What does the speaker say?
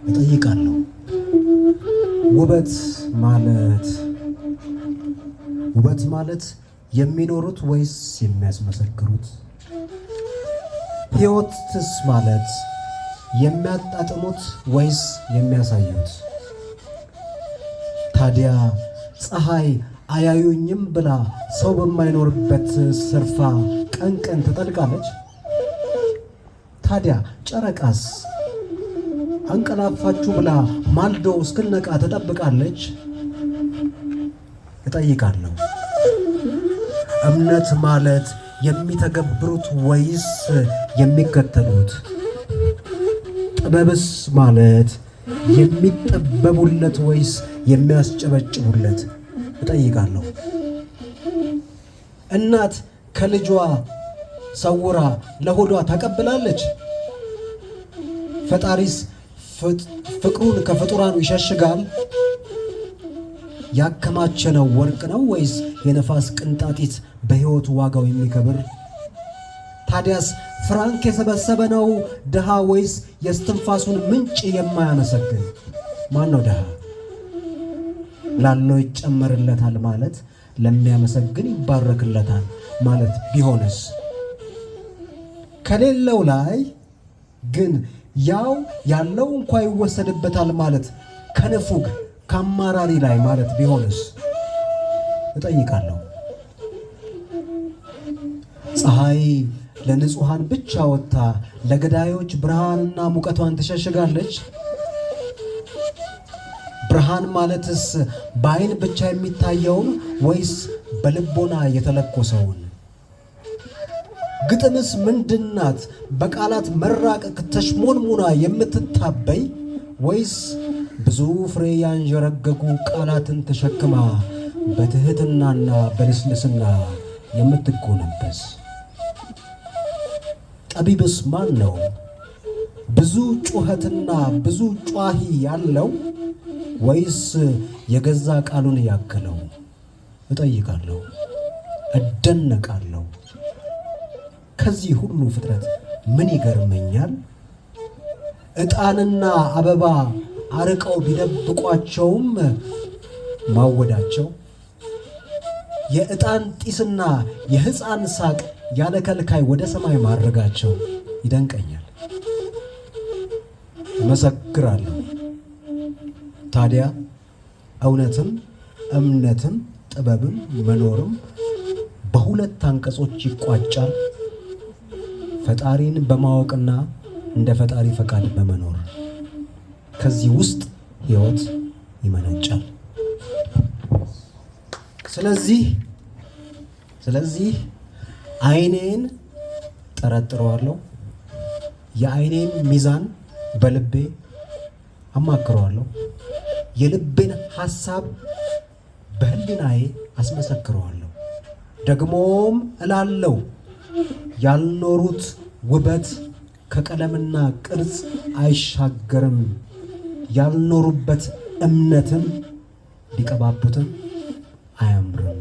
እጠይቃለሁ። ውበት ማለት ውበት ማለት የሚኖሩት ወይስ የሚያስመሰክሩት? ሕይወትስ ማለት የሚያጣጥሙት ወይስ የሚያሳዩት? ታዲያ ፀሐይ አያዩኝም ብላ ሰው በማይኖርበት ስርፋ ቀን ቀን ትጠልቃለች? ታዲያ ጨረቃስ አንቀላፋችሁ ብላ ማልዶ እስክነቃ ትጠብቃለች? እጠይቃለሁ። እምነት ማለት የሚተገብሩት ወይስ የሚከተሉት? ጥበብስ ማለት የሚጠበቡለት ወይስ የሚያስጨበጭቡለት? እጠይቃለሁ። እናት ከልጇ ሰውራ ለሆዷ ታቀብላለች? ፈጣሪስ ፍቅሩን ከፍጡራኑ ይሸሽጋል? ያከማቸነው ወርቅ ነው ወይስ የነፋስ ቅንጣጢት በሕይወቱ ዋጋው የሚከብር? ታዲያስ ፍራንክ የሰበሰበ ነው ድሃ ወይስ የስትንፋሱን ምንጭ የማያመሰግን? ማን ነው ድሃ? ላለው ይጨመርለታል ማለት ለሚያመሰግን ይባረክለታል ማለት ቢሆንስ? ከሌለው ላይ ግን ያው ያለው እንኳ ይወሰድበታል ማለት ከንፉግ ከአማራሪ ላይ ማለት ቢሆንስ? እጠይቃለሁ። ፀሐይ ለንጹሐን ብቻ ወጥታ ለገዳዮች ብርሃንና ሙቀቷን ትሸሽጋለች? ብርሃን ማለትስ በዓይን ብቻ የሚታየውን ወይስ በልቦና የተለኮሰውን? ግጥምስ ምንድናት? በቃላት መራቀቅ ተሽሞንሙና የምትታበይ ወይስ ብዙ ፍሬ ያንዠረገጉ ቃላትን ተሸክማ በትህትናና በልስልስና የምትጎነበስ? ጠቢብስ ማን ነው? ብዙ ጩኸትና ብዙ ጯሂ ያለው ወይስ የገዛ ቃሉን ያከለው? እጠይቃለሁ፣ እደነቃለሁ። ከዚህ ሁሉ ፍጥረት ምን ይገርመኛል? ዕጣንና አበባ አርቀው ቢደብቋቸውም ማወዳቸው፣ የዕጣን ጢስና የሕፃን ሳቅ ያለ ከልካይ ወደ ሰማይ ማድረጋቸው ይደንቀኛል። እመሰክራለሁ። ታዲያ እውነትም እምነትም ጥበብም መኖርም በሁለት አንቀጾች ይቋጫል። ፈጣሪን በማወቅና እንደ ፈጣሪ ፈቃድ በመኖር። ከዚህ ውስጥ ሕይወት ይመነጫል። ስለዚህ ዓይኔን ጠረጥረዋለሁ፣ የዓይኔን ሚዛን በልቤ አማክረዋለሁ፣ የልቤን ሐሳብ በሕሊናዬ አስመሰክረዋለሁ። ደግሞም እላለሁ፣ ያልኖሩት ውበት ከቀለምና ቅርጽ አይሻገርም፣ ያልኖሩበት እምነትም ቢቀባቡትም አያምርም።